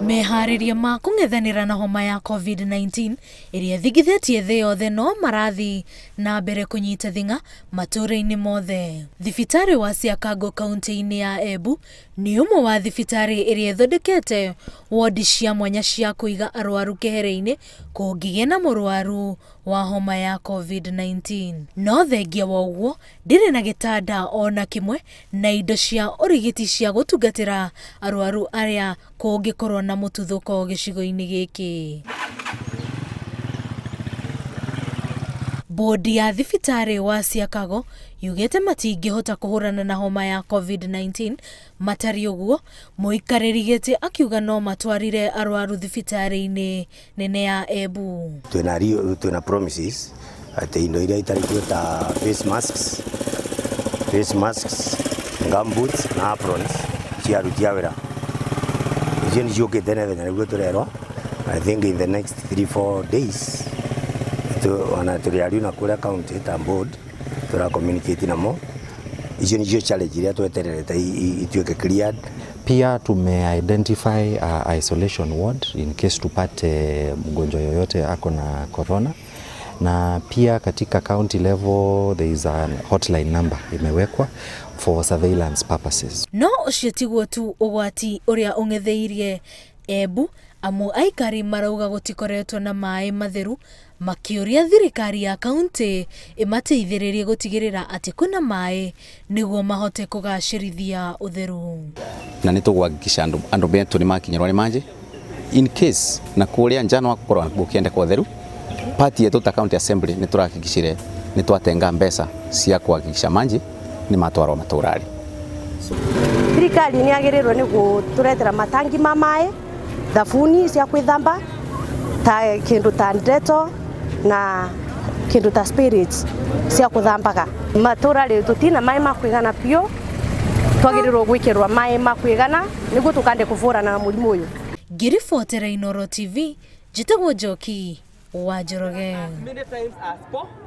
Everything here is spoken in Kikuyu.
Meharĩria ma kũng'ethanĩra na homa ya COVID-19 ĩrĩa ĩthingithĩtie thĩ yothe no marathiĩ na mbere kũnyita thing'a matũũra-inĩ mothe. Thibitarĩ wa Siakago kaunti-inĩ ya Embu nĩ ũmwe wa thibitarĩ ĩrĩa ĩthondekete wondi cia mwanya cia kũiga arwaru kehere-inĩ kũngĩgĩa na mũrwaru wa homa ya COVID-19. No thengia wa ũguo ndĩrĩ na gĩtanda ona kĩmwe na indo cia ũrigiti cia gũtungatĩra arwaru arĩa kũngĩkorwo na mũtuthũko gĩcigo-inĩ gĩkĩ. Bodi ya thibitarĩ wa Siakago yugĩte matingĩhota kũhũrana na homa ya COVID-19 matarĩ ũguo, mũikarĩri gĩtĩ akiuga no matwarire arwaru thibitarĩ-inĩ nene ya Embu. Twina promises atĩ indo iria itarĩ kuo ta face masks, gumboots na aprons cia aruti a wĩra, icio nĩ ciũkĩte na ihenya nĩguo tũrerwo. I think in the next 3-4 days ona tũrĩ ariũ na kũrĩa county ta board tũra communicate namo. Icio nĩcio challenge iria twetererete ituĩke cleared. Pia tume identify isolation ward in case tupate mgonjwa yoyote ako na corona, na pia katika county level there is a hotline number imewekwa for surveillance purposes. No ũcio tiguo tu ũgwati ũrĩa ũng'etheirie Embu, amu aikari marauga gũtikoretwo na maĩ matheru, makĩũria thirikari ya kaunti ĩmateithĩrĩrie gũtigĩrĩra atĩ kwĩna maĩ nĩguo mahote kũgacĩrithia ũtheru. Na nĩ tũgũhakikisha andũ betũ nĩ makinyĩrwo nĩ maji. In case na kũrĩa nja no gũkorwo gũkĩendeka ũtheru, party yetu ta county assembly nĩ tũrahakikishire nĩ twatenga mbeca cia kuhakikisha maji nĩ matwarwo matũrarĩ. Thirikari nĩ yagĩrĩirwo nĩ gũtũretera matangi ma maĩ, thabuni cia kwĩthamba, ta kĩndũ ta Dettol na kĩndũ ta spirits cia kũthambaga. Matũra rĩ tũtina maĩ ma kũigana biũ, twagĩrĩirwo gwĩkĩrwo maĩ ma kũigana nĩguo tũkande kũbũrana na mũrimũ ũyũ. Ngĩribotera Inooro TV, njĩtagwo Njoki wa Njoroge. Many times as possible.